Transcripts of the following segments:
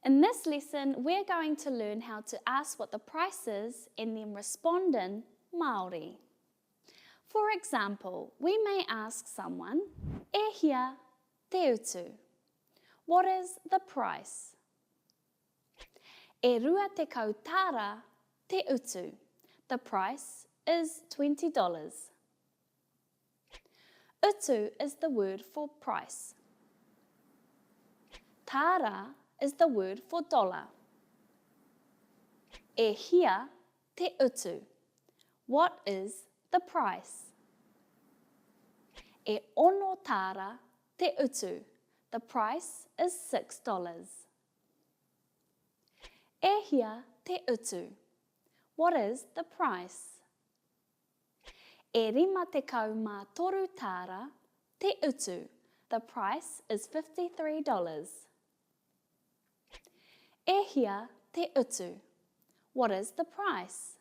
In this lesson, we're going to learn how to ask what the price is and then respond in Māori. For example, we may ask someone, E hia te utu? What is the price? E 20 tāra te utu. The price is $20. Utu is the word for price. Tāra is the word for dollar. E hia te utu? What is the price? E ono tāra te utu. The price is $6. E hia te utu? What is the price? E 53 tāra te utu. The price is $53. E hia te utu? What is the price?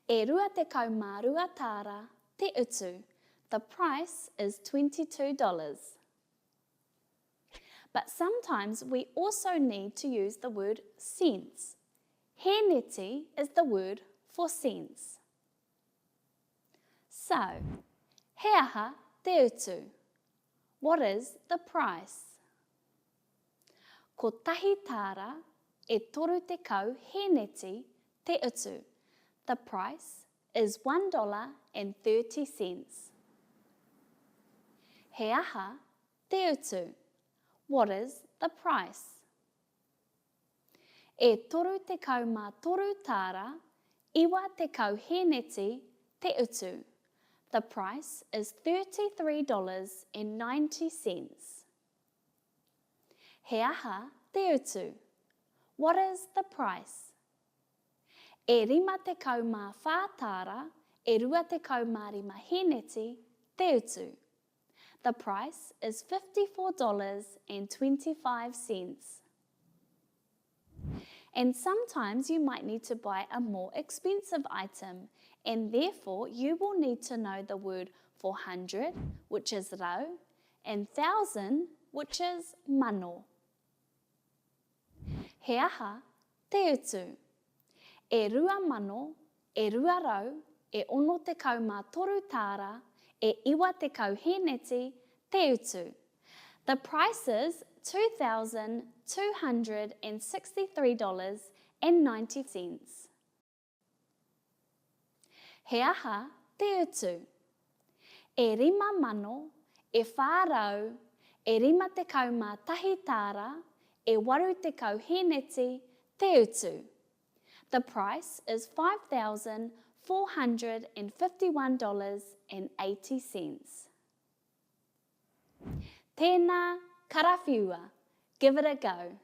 E 22 tāra te utu. The price is $22. But sometimes we also need to use the word cents. Hēneti is the word for cents. So, he aha te utu? What is the price? Kotahi tāra e 30 hēneti te utu. The price is $1.30. He aha te utu? What is the price? E 33 tāra, 90 hēneti te utu. The price is $33.90. He aha te utu? What is the price? E 54 tāra, e 25 hēneti te utu. The price is $54.25. And sometimes you might need to buy a more expensive item, and therefore you will need to know the word for hundred, which is rau, and thousand, which is mano. He aha te utu? E 2,000, e 200, e 63 tāra, e 90 hēneti te utu. The price is $2,263.90. He aha te utu? E 5,000, e 400, e 51 tāra, e 80 hēneti te utu. The price is $5,451.80. Tēnā, karawhiua! Give it a go!